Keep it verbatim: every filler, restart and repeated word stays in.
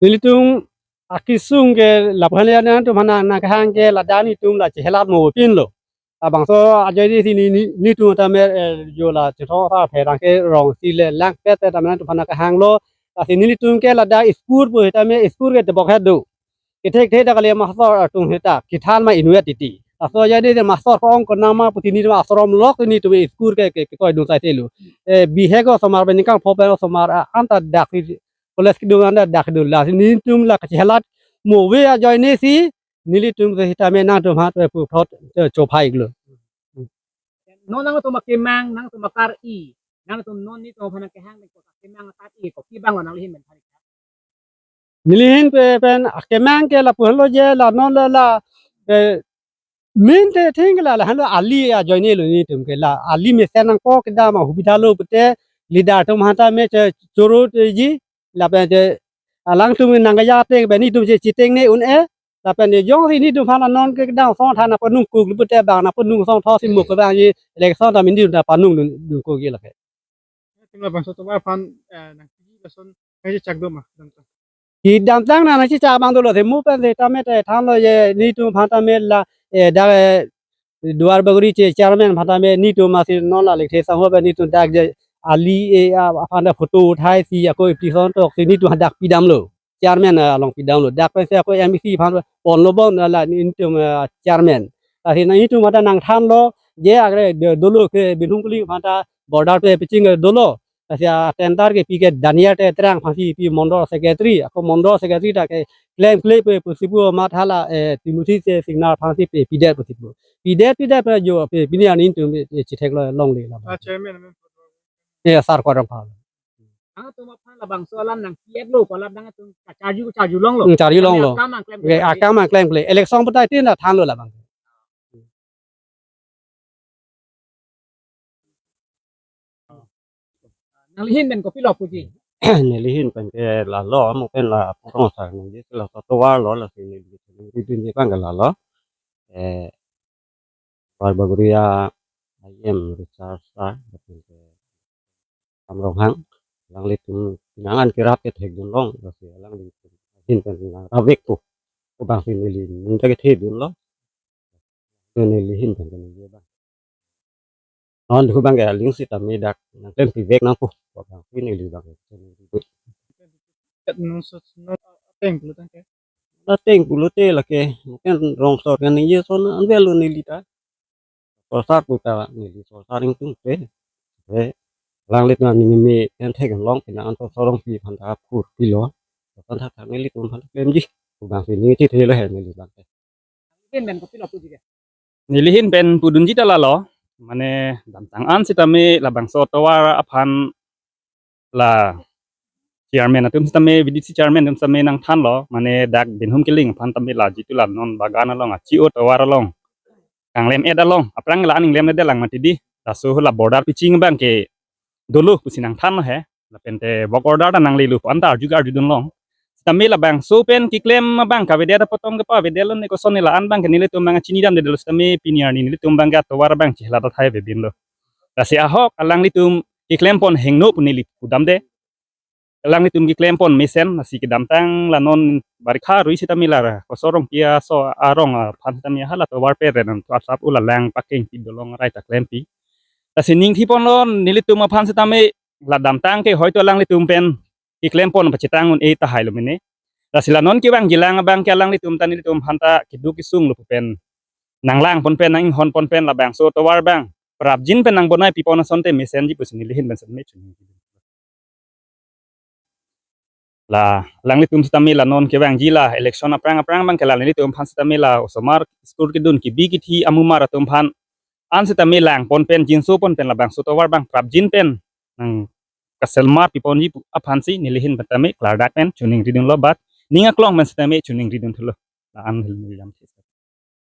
Nelitum akesung ke lapu-an le nangtum aphan nangkehang ke ladak netum la chehelat mo pinlo. Labangso ajoine si ne, ne, netum tame, eh, jo la chethong sa pherang ke rong si le langpet te tame nangtum aphan nangkehanglo. Lasi nelitum ke ladak school pu tame school ke tebok he do. Kethek thek ta kali master atum heta kethan ma inutvet titi. Laso ajoine si master ko-ong konama pusi netum ashram lok netum school ke, ke, ke toidun sai selo. Eh, bihek osomar pen ningkan pho pen osomar, ah, anta dak si college kedun anta dak kedun, lasi netum la kachehelat mo ave ajoine si nelitum ke sitame nangtum aphan puthot, eh, chophai iklo. Non nangtum akemang, nangtum akar-i, nangtum non netum aphan nangkehang ko akemang akar-i ko kibang lo nangli ahin pen phan. Neli ahin pe pen akemang ke lapu helo je la non la la, eh, main the thing la, lahenlo ali ajoine lo netum ke la ali mesen nangkok kedam ahubidha lo pute leader atum aphan tame che choro ji lapen che alangtum nangkaya te pen netum che chitengne un-e lapen je jongsi netum aphan la non ke kedam asong than nangpanung kuk pute bang nangpanung asong tho si mo kevang ji election tame netum ta panung dun, dun kuk ji lake. Tim labangso tovar aphan, eh, nangpi lason kaisi chak do ma, dam ta. Kedamtang nang nangchechak abang dolo, te mo pen te tame te thanlo je netum aphan tame la, eh, dak, eh, Duar Bagori che chairman aphan tame netum masi non la Lekthe Sangho pen netum dak je ali, eh, a, aphan ta photo uthai si ako application tok si netum dak pidamlo. Chairman, eh, along pidamlo. Dak pensi ako M A C aphan ponlo bon la netum, eh, chairman. Lasi netum aphan ta nangthanlo je akre de-, dolo ke Binhung Kiling aphan ta border pe pichinge dolo. Lasi a tender kepi ke Daniel Tetrang aphansi pi mondol secretary, ako mondol secretary ta ke klemkle pe pusi pu amat hala, eh, Timothy Singnar aphansi pe pidet pusi pu. Pidet pidet pe jo pe pini aning tum, eh, chithek lo longle la. Ah, chairman, amen. Eh, sar korang pha. Nangtum aphan labangso alam nangpi-etlo, ko alam nangtum kacharju, kacharju longlo. Hmm, charju longlo. Akam nangklem. Oke, akam nangklemkle. Election putai tin ta thanlo labang. Nangli ahin pen kopilo puji? Neli ahin pen ke lalo, mo pen la purong sa nangji laso tovar lo, lasi neli ridun ji abang ke lalo. Eh, Duar Bagori a I M Richard Sir, lapen ke Sam Ronghang, alanglitum pinangan kerap kethekdun long, lasi alanglitum ahin pen nang ravek po. Ko abangsi neli ningta kethedunlo. Neli ahin pen ke neli abang. Non thu abang ke aling sitame dak nangklempivek nangpo. Ko abangsi neli abang ke. Kat nung sos, nung ateng pulo tangke. Ateng pulote lake, mungkin rong sor kan ye son anvelo neli ta. Solsar pu ta neli solsar ingtung te. Te, alanglitum nangning me pen thek long, pina anto sorong pi aphan ta phur pilo. Aphan thak thak nelitum aphan klemji. Ko abangsi neli thethelo he neli abang te. Ahin pen kopilo puji ke? Neli ahin pen pudunji ta lalo, mane damtang an sitame labangso tovar aphan la chairman atum sitame, V D C chairman atum sitame nangthanlo, mane dak Binhung Kiling aphan tame la jitu la non bagan along achi-o tovar along kanglem-et along aphrang la aning lemledet lang mati di, laso la border pichinge abang ke dolo pusi nangthan he. Lapen te work order ta nanglelo pu anta arju arjudun long. Sitame labangso pen keklem abang kavedet apotong kepavedetlo ne, koson ne la-an abang ke nelitum abang chinidamdetlo, sitame pini arni nelitum abang ke atovar abang chehelat athai avepinlo. Lasi ahok alanglitum keklem pon hingno pu neli pudamde. Alanglitum keklem pon mesen, lasi kedamtang la non barikha arui sitame la Koso Rongpi aso arong aphan sitame hala tovar pe ren an tu asap ula lang paking pi dolong rai ta klempi. Lasi ning thi ponlo nelitum aphan sitame la damtang ke hoito alanglitum pen keklem pon pachetang un-e tahai lo mene. Lasi la non kevangjilang abang ke alanglitum ta nelitum aphan ta keduk kesung lo pen nanglang pon pen, nang-inghon pon pen labangso tovar abang prapjin pen nangbonai pi pon asonte mesenji pusi neli ahin pen sitame chuningri. La alanglitum sitame la non kevangji la election aphrang aphrang abang ke la nelitum aphan sitame la osomar school kedun kebi kethe amumar atum aphan an sitame lang pon pen jinso pon pen labangso tovar abang prapjin pen nangkaselmar pi ponji pu aphansi neli ahin pen tame klardak pen chuningridunlo, but ning aklong pen sitame chuningridun thulo. La-an hil neli jam sisa.